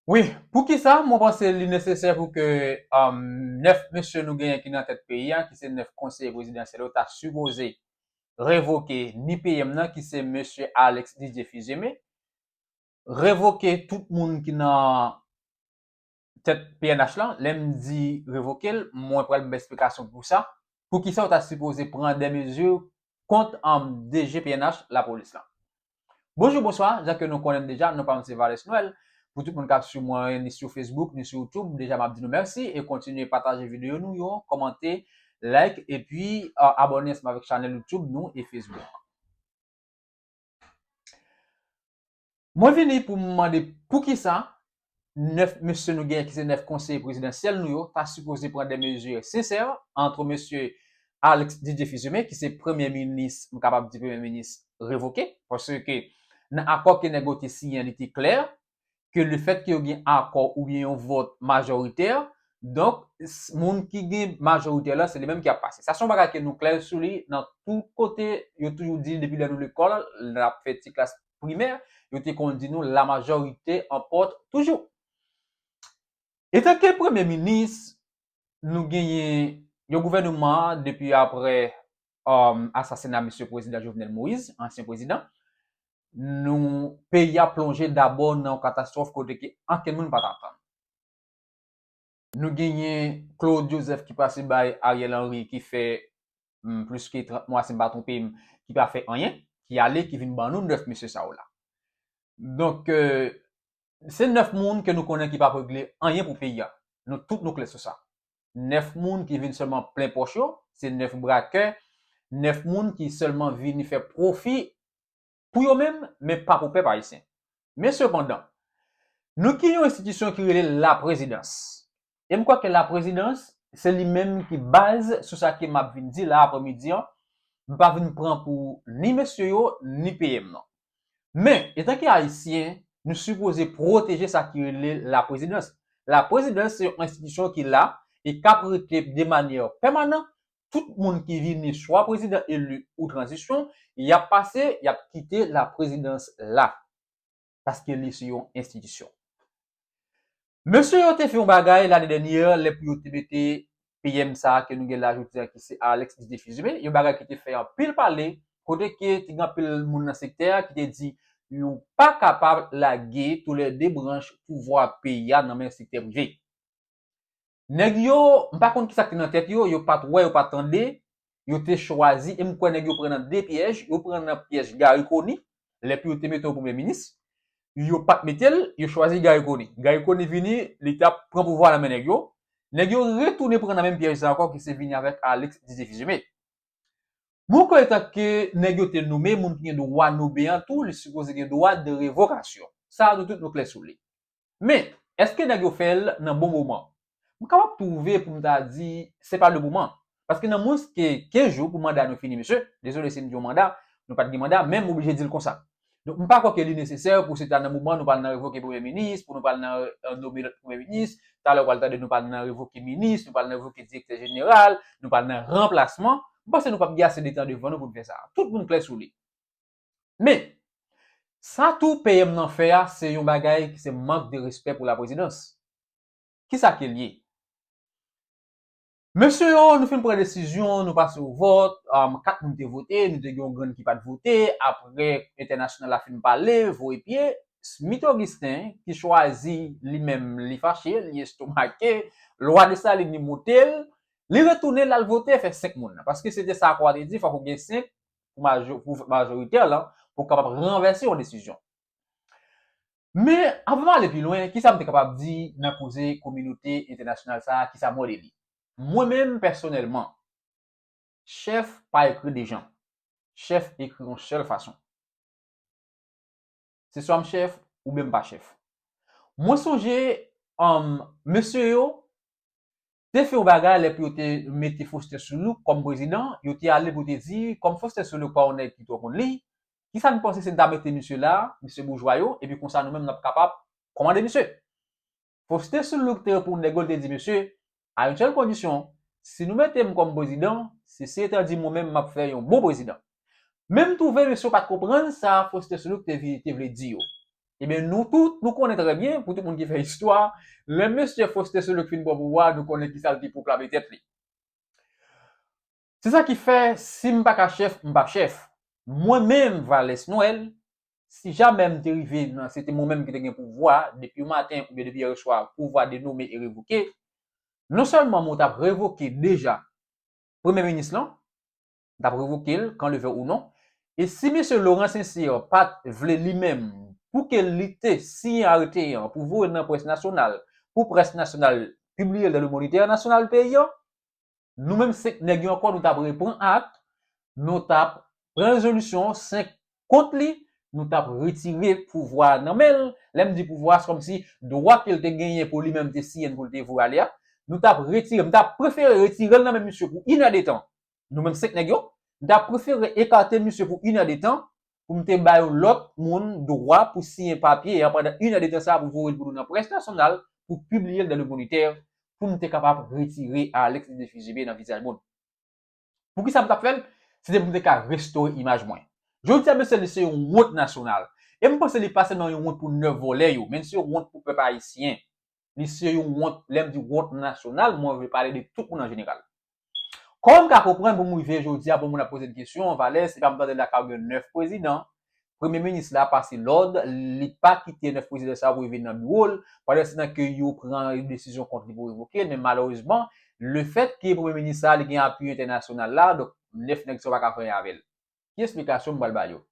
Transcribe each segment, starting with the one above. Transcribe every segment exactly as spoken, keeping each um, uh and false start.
Wi, poukisa mwen panse li nesesè pou ke um, nèf mesye nou genyen ki nan tèt peyi a, ki se nèf konseye prezidansyèl yo, ta sipoze revoke ni P M nan, ki se mesye Alex Didier Fils-Aimé, revoke tout moun ki nan tèt P N H lan. Lè m di revoke l, mwen pral bay esplikasyon pou sa. Poukisa w ta sipoze pran de mezi kont um, D G P N H lapolis lan? Bonjou, bonswa, jan ke nou konnen deja, non pa m se Valès Noël. Pou tout moun k ap swiv mwen ni sou Facebook, ni sou YouTube, deja m ap di nou mèsi e kontinye pataje videyo nou yo, kòmante, like, epi uh, abòne ansanm avèk chanèl YouTube nou e Facebook. Mwen vini pou m mande poukisa nèf mesye nou genyen ki se nèf konseye prezidansyèl nou yo ta sipoze pran de mezi sensè ant mesye Alex Didier Fils-Aimé, ki se premye minis, m kapab di premye minis revoke, paske nan akò ke nèg yo te siyen, li te klè ke lefètke yo gen akò oubyen yon vòt majòritè, donk, moun ki gen majorite la, se li menm ki ap pase. Sa se yon bagay ke nou klè sou li nan tout kote, yo toujou di depi lè nou lekòl, lè n ap fè ti klas primè, yo te konn di nou la majorité emporte toujours. Etanke premye minis, nou genyen yon gouvènman depi apre um, asasina misye prezidan Jovenel Moïse, ansyen prezidan, nou peyi a plonje dabò nan yon katastwòf kote ke ankenn moun pa t atann. Nou genyen Claude Joseph ki pase bay Ariel Henry ki fè mm, plis ke trant mwa, si m pa twonpe m, ki pa fè anyen, ki ale, ki vin ban nou nèf mesye sa yo la. Donk, euh, se nèf moun ke nou konnen ki p ap regle anyen pou peyi a. Nou tout nou klè sou sa. Nèf moun ki vin sèlman plen pòch yo, se nèf brakè, nèf moun ki sèlman vini fè pwofi pou yo menm, men pa pou pèp ayisyen. Men sepandan, nou gen yon enstitisyon ki rele laprezidans. E m kwè ke laprezidans, se li menm ki baz sou sa ke m ap vin di la aprèmidi an. M pa vin pran pou ni mesye yo, ni P M nan. Men, etanke Ayisyen, nou sipoze pwoteje sa ki rele laprezidans. Laprezidans se yon enstitisyon ki la e k ap rete de manyè pèmanan. Tout moun ki vini, swa prezidan eli ou tranzisyon, y ap pase, y ap kite laprezidans la. Paske li se yon enstitisyon. Mesye yo te fè yon bagay lane dènyè, lè pou yo te mete P M sa a ke nou gen la jodi a, ki se Alex Didier Fils-Aimé, yon bagay ki te fè anpil pale, kote ke te gen anpil moun nan sektè a ki te di yo pa kapab lage toulède branch pouvwa peyi a nan men sektè prive. Nèg yo, m pa konn kisa ki te nan tèt yo, yo pa t wè, yo pa t tande, yo te chwazi, e m kwè nèg yo pran nan de pyèj, yo pran nan pyèj Garry Conille, lè pou yo te mete yon premye minis, yo pa t mete l, yo chwazi Garry Conille. Garry Conille vini, li t ap pran pouvwa nan men nèg yo. Nèg yo retounen pran nan menm pyèj sa ankò, ki se vini avèk Alex Didier Fils-Aimé. Mwen kwè etanke nèg yo te nonmen, moun ki gen dwa nonmen an tou, li sipoze gen dwa de revokasyon. Sa a, nou tout nou klè sou li. Men, èske nèg yo fè l nan bon moman? M kapab twouve pou m ta di, se pa le moman. Paske nan mwens ke kenz jou pou manda nou fini, mesye, dezole si m di yon manda, nou pa t gen manda, men m oblije di l konsa. Donk, m pa kwè ke li nesesè pou se ta nan moman nou pral nan revoke premye minis, pou nou pral nan euh, nonmen lòt premye minis, talè w pral tande nou pral nan revoke minis, nou pral nan revoke direktè jeneral, nou pral nan ranplasman. M panse nou p ap gen ase de tan devan nou pou n fè sa. Tout moun klè sou li. Men, sa tou P M nan fè a, se yon bagay ki se mank de respè pou laprezidans. Kisa ke l ye? Mesye yo, nou fin pran desizyon, nou pase o vòt, um, kat moun te vote, nou te gen yon grenn ki pa t vote, apre entènasyonal la fin pale, voye pye, Smith Augustin, ki chwazi li menm, li fache, li estomake, lwa Desalin li moute l, li retounen l al vote, fè senk moun nan. Paske se te sa akò a te di, fòk ou gen senk pou majo, pou majoritè lan, pou w kapab ranvèse yon desizyon. Men, anvan m ale pi lwen, kisa m te kapab di nan koze kominote entènasyonal sa a, kisa m wè de li? Mwen menm, pèsonèlman, chèf pa ekri de jan. Chèf ekri yon sèl fason. Se swa m chèf, oubyen m pa chèf. Mwen sonje, um, mesye yo, te fè yon bagay lè pou yo te mete Faustin Soulouque kòm prezidan, yo te ale pou te di, kòm Faustin Soulouque pa yon nèg ki twò konn li, kisa n panse si n ta mete misye la, mesye boujwa yo, epi konsa nou menm n ap kapab kòmande misye? Faustin Soulouque te reponn nèg yo, l te di, mesye, a yon sèl kondisyon, si nou mete m kòm prezidan, se si etan di mwen menm m ap fè yon bon prezidan. Men m twouve mesye yo pa t konprann sa Faustin Soulouque te, vi- te vle di yo. Ebyen, nou tout, nou konnen trè byen, pou tout moun ki fè istwa, lè mesye Faustin Soulouque fin pran pouvwa, nou konnen kisa l te pwoklame tèt li. Se sa ki fè, si m pa ka chèf, m p ap chèf. Mwen menm, Valès Noël, si jamè m te rive nan, se te mwen menm ki te gen pouvwa, depi maten oubyen depi yè swa, pouvwa denome e revoke, non sèlman mwen t ap revoke deja premye minis lan, m t ap revoke l, qu'on le veuille ou non, e si mesye Laurent Sincère pa t vle li menm pou ke li te siyen arete an, pou voye l nan près nasyonal, pou près nasyonal pibliye l dan Le Monde International peyi an, nou menm senk nèg yo ankò, nou t ap repran ak, nou t ap pran rezolisyon senk kont li, nou t ap retire pouvwa a nan men l. Lè m di pouvwa, se kòmsi dwa ke l te genyen pou li menm te siyen pou l te voye ale a, nou t ap retire, m t ap prefere retire l nan men misye pou inèdetan. Nou menm senk nèg yo, m t ap prefere ekate misye pou inèdetan pou m te bay yon lòt moun dwa pou siyen papye a pandan inèdetan sa a pou voye l pou nou nan près nasyonal, pou pibliye l dan Le Moniteur, pou m te kapab retire Alex Didier Fils-Aimé nan vizaj moun. Poukisa m t ap fè l? Se te pou m te ka restore imaj mwen. Jodi a, mesye, li se yon wont nasyonal. E m panse li pa sèlman yon wont pou nèf vòlè yo, men li se yon wont pou pèp ayisyen. Li se yon wont, lè m di wont nasyonal, mwen vle pale de tout moun an jeneral. Kòman m ka konprann pou m rive jodi a, pou moun ap poze m kesyon, Valè, se pa m tande lakay ou gen nèf prezidan, premye minis la pase lòd, li pa kite nèf prezidan sa yo pou yo vin nan biwo l, pandan se tan ke yo pran yon desizyon kont li pou revoke l, men malerezman, lefètke premye minis sa, li gen apui entènasyonal la, donk, nèf nèg sa yo pa ka fè anyen avè l. Ki esplikasyon m pral ba yo?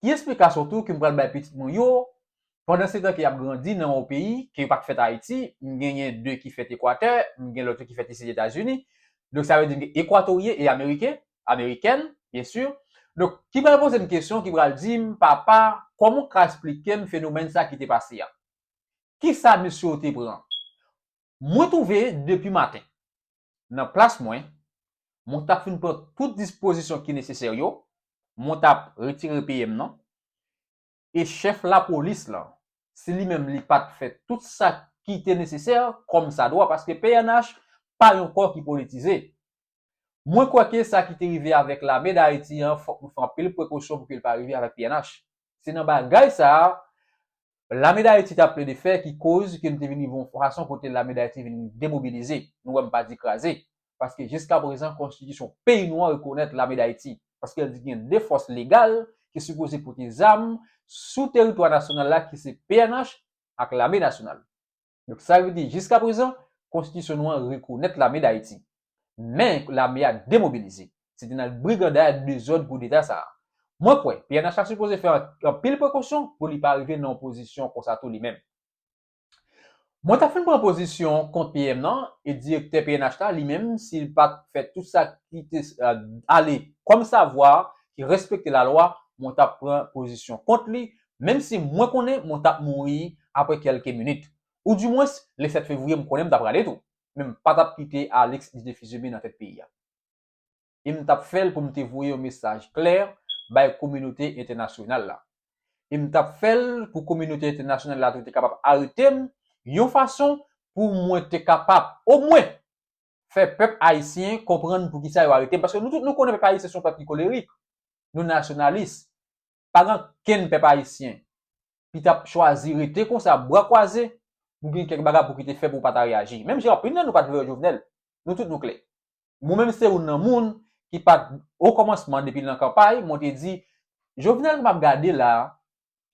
Ki esplikasyon tou ke m pral bay pitit mwen yo, pandan se tan ke y ap grandi nan yon peyi ke yo pa t fèt Ayiti, m genyen de ki fèt Ekwatè, m gen lòt yo ki fèt isi Etazini. Donk, sa vle di m gen Ekwatoryen e Ameriken, Amerikèn, byen si. Donk, ki pral poze m kesyon, ki pral di m, "Papa, kòman w ka esplike m fenomèn sa ki te pase a? Kisa mesye yo te pran?" Mwen twouve depi maten, nan plas mwen, mwen t ap fin pran tout dispozisyon ki nesesè yo, mwen t ap retire P M nan, e chèf lapolis lan, si li menm li pa t fè tout sa ki te nesesè, kòm sa dwa, paske P N H pa yon kò ki politize. Mwen kwè ke sa ki te rive avèk Lame Dayiti an, fòk nou fè anpil prekosyon pou ke l pa rive avèk P N H. Se nan bagay sa a, Lame Dayiti t ap plede fè ki koz ke n te vin rive yon fason kote Lame Dayiti vin demobilize. Nou wè m pa di kraze. Paske jiskaprezan, konstitisyon peyi nou an rekonèt Lame Dayiti. Paske l di gen de fòs legal ki sipoze pote zam sou teritwa nasyonal la, ki se P N H ak Lame Nasyonal. Donk, sa vle di, jiskaprezan, konstitisyon nou an rekonèt Lame Dayiti. Men, lame a demobilize. Se te nan briganday ak dezòd koudeta sa a. Mwen kwè, P N H la sipoze fè an-, anpil prekosyon pou li pa rive nan yon pozisyon konsa tou li menm. Mwen ta fin pran pozisyon kont P M nan, e direktè P N H la, li menm, si l pa t fè tout sa ki te, euh, ale kòm sa vwa, ki respekte lalwa, mwen t ap pran pozisyon kont li, menm si mwen konnen mwen t ap mouri apre kèlke minit. Ou dimwens, le sèt fevriye, m konnen m t ap prale tou. Men m pa t ap kite Alex Didier Fils-Aimé nan tèt peyi a. E m t ap fè l pou m te voye yon mesaj klè bay kominote entènasyonal la. E m t ap fè l pou kominote entènasyonal la tou te kapab arete m yon fason pou mwen te kapab, omwen, fè pèp ayisyen konprann poukisa yo arete m. Paske nou tout nou konnen pèp ayisyen se yon pèp ki kolerik. Nou nasyonalis. Pa gen kenn pèp ayisyen ki t ap chwazi rete konsa, bra kwaze, pou gen kèk bagay pou ki te fè pou w pa ta reyaji. Menm jan anpil nan nou pa t vle wè Jovenel. Nou tout nou klè. Mwen menm se youn nan moun ki pa t, okòmansman, depi l nan kanpay, mwen te di, Jovenel m ap gade la,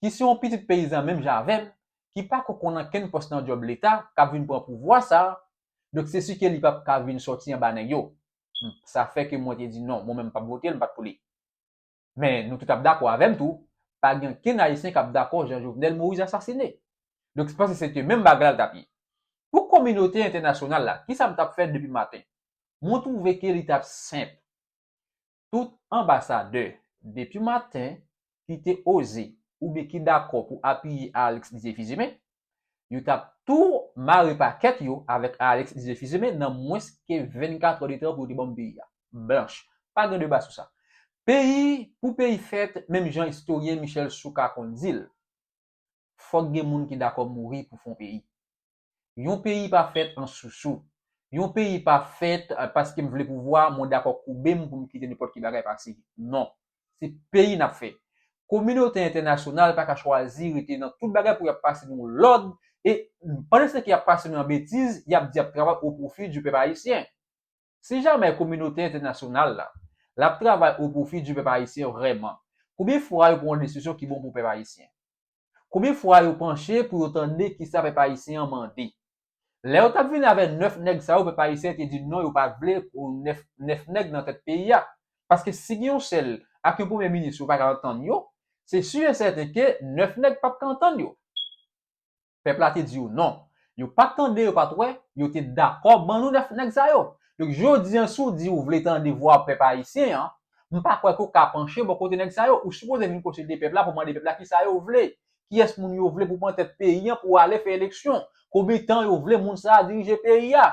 ki se yon pitit peyizan menm jan avè m, ki pa ko konn ankenn pòs nan djòb leta, k ap vin pran pouvwa sa, donk se si ke li p ap ka vin sòti anba nèg yo. Hmm, sa fè ke mwen te di non, mwen menm m p ap vote l, m pa t pou li. Men nou tout ap dakò avè m tou, pa gen ankenn Ayisyen k ap dakò jan Jovenel Moïse asasine. Donk, se paske se te menm bagay la l t ap ye. Pou kominote entènasyonal la, kisa m t ap fè depi maten? Mwen twouve ke li t ap senp. Tout anbasadè, depi maten, ki te oze oubyen ki dakò pou apiye Alex Didier Fils-Aimé, yo t ap tou mare pakèt yo avèk Alex Didier Fils-Aimé nan mwens ke vennkat è de tan pou yo te ban m peyi a. Blanch. Pa gen deba sou sa. Peyi, pou peyi fèt, menm jan istoryen Michel Souka konn di l, fòk gen moun ki dakò mouri pou fè yon peyi. Yon peyi pa fèt an sousou. Yon peyi pa fèt, eh, paske m vle pouvwa, mwen dakò koube m pou m kite nenpòt ki bagay pase. Non. Se peyi n ap fè. Kominote entènasyonal pa ka chwazi rete nan tout bagay pou y ap pase nou lòd, e pandan se tan ke y ap pase nou nan betiz, y ap di y ap travay o pwofi di pèp ayisyen. Si jamè kominote entènasyonal la, l ap travay o pwofi di pèp ayisyen vrèman, konbyen fwa yo pran yon desizyon ki bon pou pèp ayisyen? Konbyen fwa yo panche pou yo tande kisa pèp ayisyen an mande? Lè yo t ap vini avè nèf nèg sa yo, pèp ayisyen te di non, yo pa t vle pou nèf, nèf nèg nan tèt peyi a. Paske si gen yon sèl ak yon premye minis yo pa ka antann yo, se si e sèten ke nèf nèg p ap ka antann yo. Pèp la te di yo non. Yo pa t tande, yo pa t wè, yo te dakò ban nou nèf nèg sa yo. Donk, jodi an, si w di w vle tande vwa pèp ayisyen an, m pa kwè ke w ka panche bò kote nèg sa yo. Ou sipoze vin konsilte pèp la pou mande pèp la kisa yo vle. Kiyès moun yo vle pou pran tèt peyi an pou ale fè eleksyon? Konbyen tan yo vle moun sa a dirije peyi a?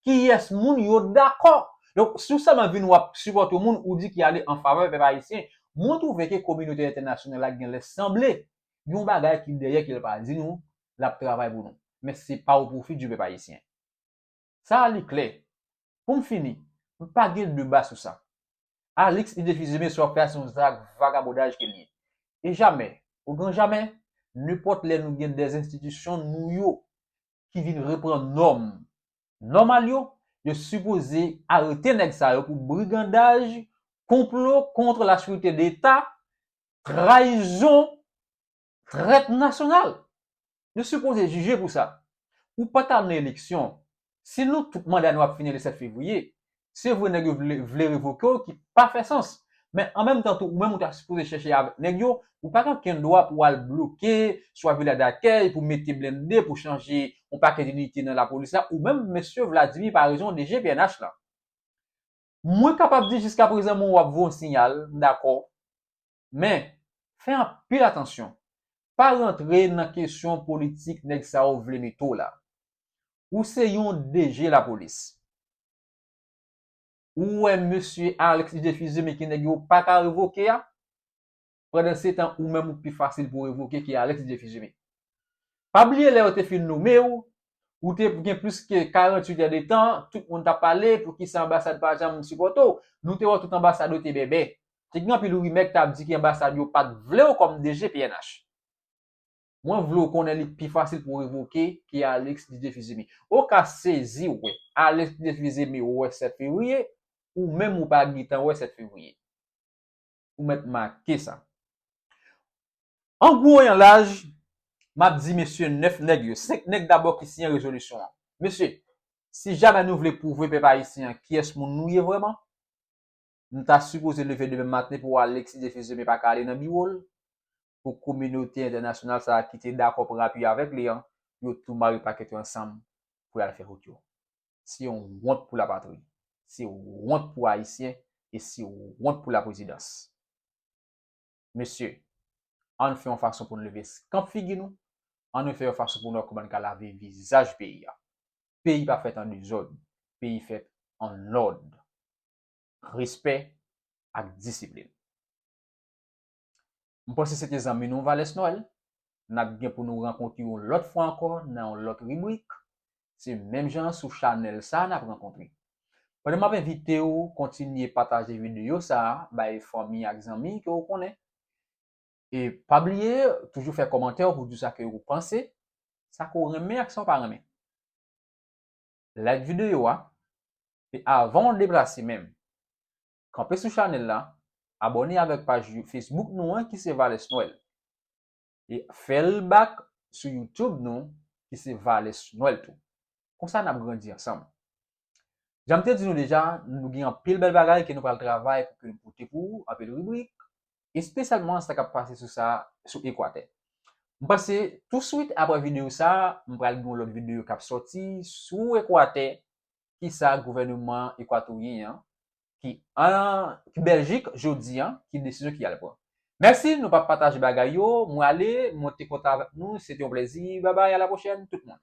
Kiyès moun yo dakò? Donk, si w sèlman vin w ap sipòte yon moun, ou di ki ale an favè pèp ayisyen, mwen twouve ke kominote entènasyonal la gen lè sanble gen yon bagay ki dèyè ke l pa di nou, l ap travay pou nou. Men se pa o pwofi di pèp ayisyen. Sa a li klè. Pou m fini, m pa gen deba sou sa. Alix Idéfils Aimé sa w ap fè a se yon zak vagabondaj ke l ye. E jamè, o gran jamè, nenpòt lè nou gen de enstitisyon nou yo ki vin reprann nòm nòmal yo, yo sipoze arete nèg sa yo pou brigandaj, konplo kont la sécurité d'État, trayizon, trèt nasyonal. Yo sipoze jije pou sa. Ou pa t al nan eleksyon. Si nou tout manda nou ap fini le sèt fevriye, se vre nèg yo vle, vle revoke w ki pa fè sans. Men an menm tan tou, ou menm ou ta sipoze chèche avèk nèg yo, ou pa gen okenn dwa pou al bloke, swa vila dakèy, pou mete blende, pou chanje yon pakèt inite nan lapolis la, ou menm, mesye Vladimir, pa rezon D G P N H la. Mwen kapab di jiska prezan mwen w ap voye yon siyal, m dakò. Men, fè anpil atansyon. Pa rantre nan kesyon politik nèg sa yo vle mete w la. Ou se yon D G lapolis. Ou wè mesye Alix Idéfils Aimé ke nèg yo pa ka revoke a? Pandan se tan, ou menm ou pi fasil pou revoke ke Alix Idéfils Aimé. Pa bliye lè yo te fin nome w, ou te gen plis ke karanntuit è de tan, tout moun t ap pale, poukisa anbasad pa janm sipòte w? Nou te wè tout anbasad yo te bèbè. Te gen anpil rimè k t ap di ke anbasad yo pa t vle w kòm D G P N H. Mwen vle w konnen li pi fasil pou w revoke ke Alix Idéfils Aimé. Ou ka sezi wè Alix Idéfils Aimé wè sèt fevriye, ou menm ou pa gentan wè sèt fevriye. Ou mèt make sa. An gwo e an laj, m ap di mesye nèf nèg yo, senk nèg dabò ki siyen rezolisyon an. Mesye, si jamè nou vle pwouve pèp ayisyen an kiyès moun nou ye vrèman, nou ta sipoze leve demen maten pou Alix Idéfils Aimé pa ka ale nan biwo l, pou kominote entènasyonal sa a ki te dakò pran apui avèk li an, yo tou mare pakèt yo ansanm pou y al fè wout yo. Se yon wont pou lapatri. Se wont pou Ayisyen e se wont pou laprezidans. Mesye, ann fè yon fason pou n leve eskanp figi nou, ann fè yon fason pou n wè kòman n ka lave vizaj peyi a. Peyi pa fèt an dezòd, peyi fèt an lòd, respè ak disiplin. M panse se te zanmi nou Valès Nwèl. N ap gen pou nou rankontre yon lòt fwa ankò nan yon lòt ribrik. Se menm jan sou chanèl sa a n ap rankontre. Pandan m ap envite w kontinye pataje videyo sa a bay fanmi ak zanmi ke w konnen. E pa bliye, toujou fè kòmantè pou di sa ke ou panse, sa ke w renmen ak sa w pa renmen. Like videyo a, e avan w deplase menm, kanpe sou chanèl la, abòne avèk paj Facebook nou an ki se Valès Nwèl. E fè l back sou YouTube nou ki se Valès Nwèl tou. Konsa n ap grandi ansanm. Jan m te di nou deja, nou gen anpil bèl bagay ke nou pral travay pou ke nou pote pou ou, anpil ribrik, espesyalman sa k ap pase sou sa, sou Ekwatè. M panse touswit apre videyo sa, m pral gen yon lòt videyo k ap sòti sou Ekwatè, kisa gouvènman ekwatoryen an, ki an, ki Bèljik jodi an, ki desizyon ki al pran. Mèsi, nou p ap pataje bagay yo, mwen ale, mwen te kontan avèk nou, se te yon plèzi, babay, a la pwochèn, tout moun.